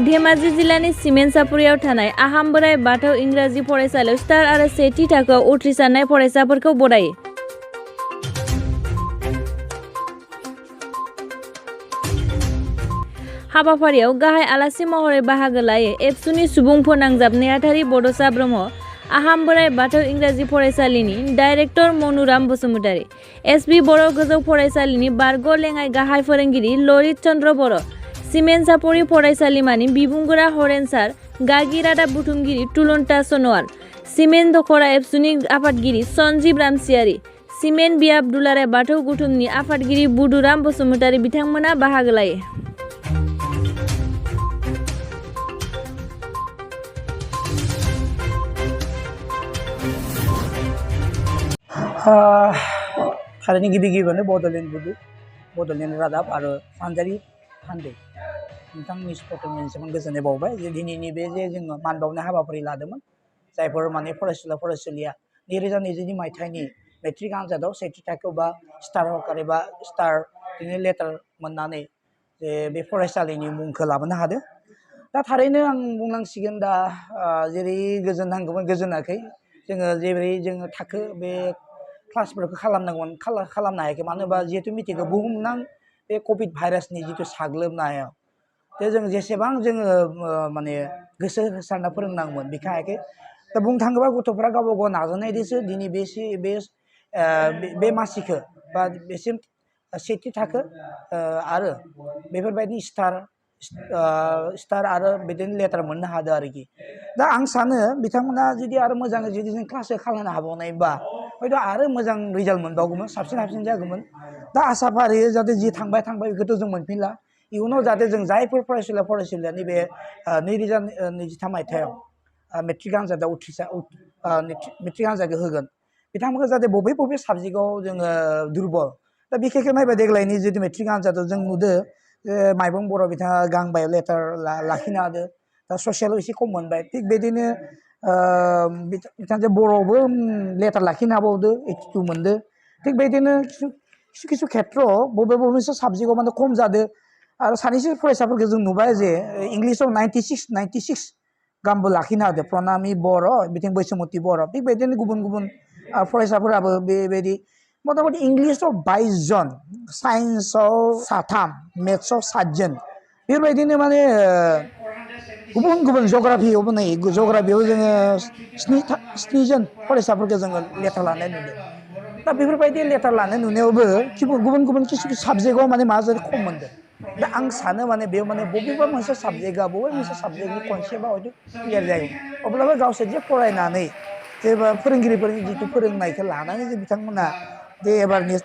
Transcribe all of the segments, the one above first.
धेमाजि जिल्लानि सिमेन्टसापुरियाव थानाय आहाम बोराइ बाथौ इंराजि फरायसालियाव स्टार आरो सेथि थाखोआव उथ्रिसारनाय फरायसाफोरखौ बरायो। हाबाफारियाव गाहाय आलासि महरै बाहागो लायो एबसुनि सुबुं फोनांजाब नेहाथारि बड'सा ब्रह्म, आहाम बोराइ बाथौ इंराजि फरायसालिनि डाइरेक्टर मनुराम बसुमतारी, एसबि बर' गोजौ फरायसालिनि बारग' लेङाइ गाहाय फोरोंगिरि लरित चन्द्र बर', सिमेन्टसापुरि फरायसालिमानि बिबुंगोरा हरेन सार, गागि रादाब बुथुमगिरि तुलुन्ता सन'वाल, सिमेन्ट दख'रा एबसुनि आफादगिरि सन्जीब रामसियारि, सिमेन्ट बियाब दुलाराय बाथौ गौथुमनि आफादगिरि बुधुराम बसुमतारी बिथांमोना बाहागो लायो। थारैनो गिबियावनो बड'लेण्ड रादाब आरो सानजारि थान्दै नोंथांनि स्पटमेन्टसिम गोजोननाय बावबाय जे दिनैनि बे जे जोङो मान बावनाय हाबाफारि लादोंमोन जायफोर माने फरायसुलिया 2020 मायथाइनि मेट्रिक आनजादाव सेथि थाखोआव बा स्टार हकार एबा स्टार लेटार मोननानै जे बे फरायसालिनि मुंखौ लाबोनो हादों। दा थारैनो आं बुंनांसिगोन दा जेरै गोजोननांगौमोन गोजोनाखै जेरै जोङो थाखो बे क्लासफोरखौ खालामनांगौमोन खालामनो हायाखै मानो होनबा जिहेतु मिथिगौ बुहुमनां बे कभिड भाइरासनि जिथु साग्लोबनायाव जों जेसेबां जोङो माने गोसो होसारना फोरोंनांगौमोन बेखौ हायाखै। दा बुंनो थाङोबा गथ'फ्रा गावबा गाव नाजानायजोंसो दिनै बे मासिखौ बा बेसिम सेथि थाखो आरो बेफोरबायदि स्टार आरो बिदिनो लेटार मोननो हादों आरोखि। दा आं सानो बिथांमोना जुदि आरो मोजाङै जुदि जों क्लासखौ खालामनो हाबावनायबा हयथ' आरो मोजां रिजाल्ट मोनबावगौमोन साबसिन जागौमोन। दा आसा फारियो जाहाथे जि थांबाय बेखौथ' जों मोनफिनला। इयुनाव जाहाथे जों जायफोर फरायसुलिया नैबे 2023 मायथाइयाव मेट्रिक आनजादाव मेट्रिक आनजादखौ होगोन बिथांमोनखौ जाहाथे बबे साबजेक्टआव जोङो दुरबल। दा बिखेखै नायबा देग्लायनि जितु मेट्रिक आनजादाव जों नुदों जे माइबं बर' बिथाङा गांबायाव लेटार लाखिनो हादों। दा ससियेलाव एसे खम मोनबाय थिग बिदिनो बिथांजों बर'आवबो लेटार लाखिनो हाबावदो 82 मोनदो। थिग बिदिनो किसु खेथ्रआव बबे मोनसे साबजेक्टआव माने खम जादों। आरो सानैसो फरायसाफोरखौ जों नुबाय जे इंलिसाव 96 गाहामबो लाखिनो हादों प्रनामि बर' बिथिं बैसुमति बर'। थिग बिदिनो गुबुन फरायसाफोराबो बेबायदि मथा मथि इंलिसाव 22 जन, साइन्सआव 3, मेथ्सआव 7 जन बेफोरबायदिनो माने गुबुन जग्राफियावबो नै जग्राफियाव जोङो 7 जन फरायसाफोरखौ जोङो लेटार लानाय नुदों। दा बेफोरबायदि लेटार लानाय नुनायावबो गुबुन किसु साबजेक्टआव माने मा जादों खम मोनदों। दा आं सानो माने बेयाव माने बबेबा मोनसे साबजेक्टनि कनसेप्टआ हयथ' क्लियार जायो अब्लाबो गावसोर जे फरायनानै जेबा फोरोंगिरिफोरनि जिथु फोरोंनायखौ लानानै जे बिथांमोना जे एबारनि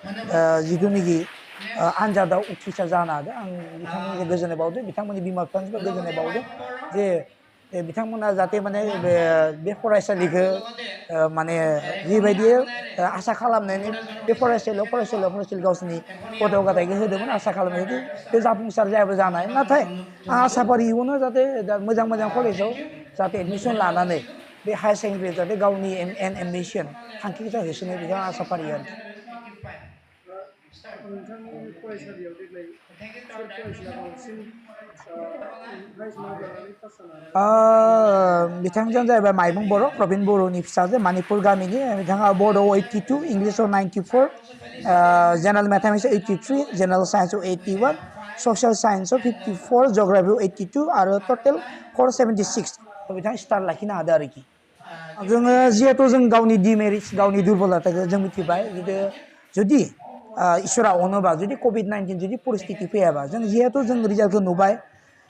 जिथुनाखि आनजादाव उथ्रिसार जानो हादों आं बिथांमोननि गोजोननाय बावदों बिथांमोननि बिमा बिफानिबो गोजोननाय बावदों जे बिथांमोना जाहाथे माने बे फरायसालिखौ माने जिबायदि आसा खालामनानै बे फरायसालियाव गावसोरनि गथ' गथायखौ होदोंमोन आसा खालामनाय बे जाफुंसार जायाबो जानो हायो। नाथाय आं आसा फारियो इयुनाव जाहाथे मोजां कलेजाव जाहाथे एडमिसन लानानै बे हायार सेकेन्डारि जाहाथे गावनि एम्बिसन थांखिखौ होसोनो बेखौ आं आसा फारियो आरोखि। नोंथांनि फरायसालियाव देग्लाय सोर फरायसाया बांसिन प्राइज मार्क लानानै पास जानो हादों? बिथांजों जाहैबाय माइबं बर' प्रबिन बर'नि फिसाजो मानिपुर गामिनि बिथाङा बड'आव 82 इंलिसाव 94 जेनेरेल मेथामेटिक्सआव 83 जेनेरेल साइन्सआव 81 ससियेल साइन्सआव 54 जिअ'ग्राफियाव 82 आरो टटेल 476 बिथाङा स्टार लाखिनो हादों आरोखि। जोङो जिहेथु जों गावनि डिमेरिट्स गावनि दुरबलताखौ जों मिथिबाय जुदि इसोरा अनोबा जुदि कभिड-19 जुदि परिस्थिति फैयाबा जों जिहेतु जों रिजाल्टखौ नुबाय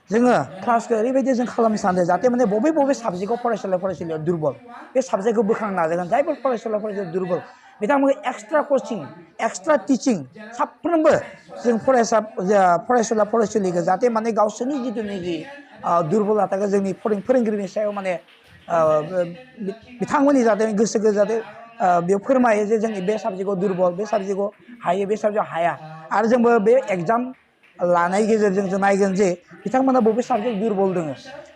जोङो क्लासखौ ओरैबायदि जों खालामनो सानदों जाहाथे माने बबे साबजेक्टआव फरायसालियाव दुरबल बे साबजेक्टखौ बोखांनो नाजागोन जायफोर फरायसालियाव दुरबल बिथांमोनखौ एक्सट्रा कचिं एक्सट्रा टिचिं साफ्रोमबो जों फरायसुलिखौ जाहाथे माने गावसोरनि जिथुनाखि दुरबलताखौ जोंनि फोरोंगिरिनि सायाव माने बिथांमोननि जाहाथे गोसोखौ जाहाथे बेयाव फोरमायो जे जोंनि बे साबजेक्टआव दुरबल बे साबजेक्टआव हायो बे साबजेक्टआव हाया आरो जोंबो बे एग्जाम लानाय गेजेरजों जों नायगोन जे बिथांमोना बबे साबजेक्ट दुरबल दङ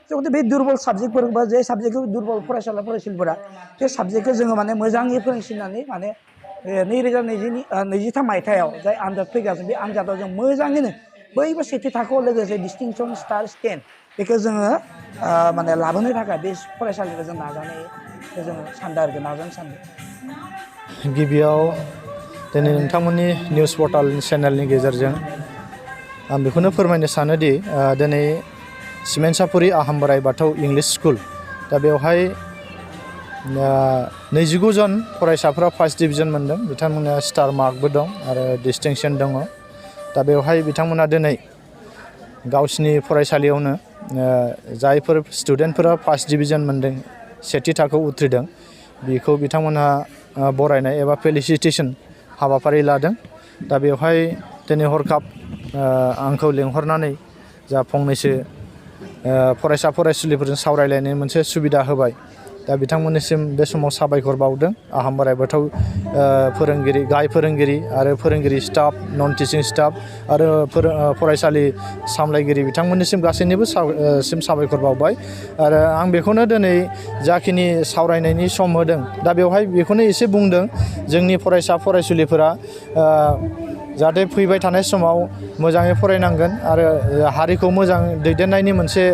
जों बे दुरबल साबजेक्टफोर बा जे साबजेक्टखौ दुरबल फरायसालिफोरा बे साबजेक्टखौ जोङो माने मोजाङै फोरोंसिननानै माने 2023 मायथाइयाव जाय आनजाद फैगासिनो बे आनजादाव जों मोजाङैनो बैबो सेथि थाखोआव लोगोसे डिस्टिंसन स्टार स्टेन बेखौ जोङो माने लाबोनो थाखाय बे फरायसालिखौ जों नाजानायखौ जोङो सानदों आरो नाजानो सानदों। गिबियाव दिनै नोंथांमोननि निउस पर्टाल चेनेलनि गेजेरजों आं बेखौनो फोरमायनो सानोदि दिनै सिमेन्टसापुरि आहाम बोराइ बाथौ इंलिश स्कुल दा बेवहाय 29 जन फरायसाफोरा फार्स्ट डिभिजन मोनदों बिथांमोना स्टार मार्कबो दं आरो डिस्टिंसन दङ दा बेवहाय बिथांमोना दिनै गावसिनि फरायसालियावनो जायफोर स्टुडेन्टफोरा फार्स्ट डिभिजन मोनदों सेथि थाखोआव उथ्रिदों बेखौ बिथांमोनहा बरायनाय एबा फेलिसिटेसन हाबाफारि लादों दा बेवहाय दिनै हरखाब आंखौ लिंहरनानै जा फंनैसो फरायसा फरायसुलिफोरजों सावरायलायनाय मोनसे सुबिदा होबाय दा बिथांमोननिसिम बे समाव साबायखर बावदों आहाम बोराइ बाथौ फोरोंगिरि गाहाय फोरोंगिरि आरो फोरोंगिरि स्टाफ नन टिचिं स्टाफ आरो फरायसालि सामलायगिरि बिथांमोननिसिम गासैनिबो साबायखर बावबाय आरो आं बेखौनो दिनै जाखिनि सावरायनायनि सम होदों दा बेवहाय बेखौनो एसे बुंदों जोंनि फरायसा फरायसुलिफोरा जाहाथे फैबाय थानाय समाव मोजाङै फरायनांगोन आरो हारिखौ मोजां दैदेननायनि मोनसे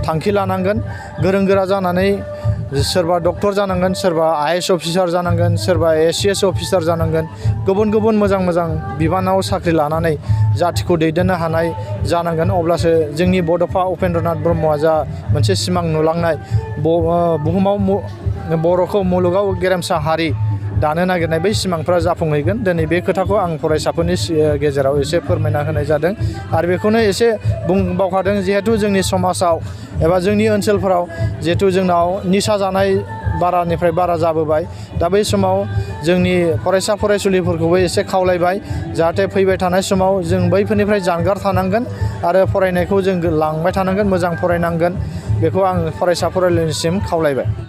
थांखि लानांगोन गोरों गोरा जानानै सोरबा डक्टर जानांगोन सोरबा आइएएस अफिसार जानांगोन सोरबा एसिएस अफिसार जानांगोन गुबुन गुबुन मोजां मोजां बिबानाव साख्रि लानानै जाथिखौ दैदेननो हानाय जानांगोन अब्लासो जोंनि बड'फा उपेन्द्रनाथ ब्रह्मआ जा मोनसे सिमां नुलांनाय बुहुमाव बर'खौ मुलुगाव गेरेमसा हारि दानो नागिरनाय बै सिमांफ्रा जाफुंहैगोन दिनै बे खोथाखौ आं फरायसाफोरनि गेजेराव एसे फोरमायना होनाय जादों आरो बेखौनो एसे बुंबावखादों जिहेथु जोंनि समाजाव एबा जोंनि ओनसोलफोराव जिहेथु जोंनाव निसा जानाय बारानिफ्राय बारा जाबोबाय दा बै समाव जोंनि फरायसा फरायसुलिफोरखौबो एसे खावलायबाय जाहाथे फैबाय थानाय समाव जों बैफोरनिफ्राय जानगार थानांगोन आरो फरायनायखौ जों लांबाय थानांगोन मोजां फरायनांगोन बेखौ आं फरायसा फरायसुलिनिसिम खावलायबाय।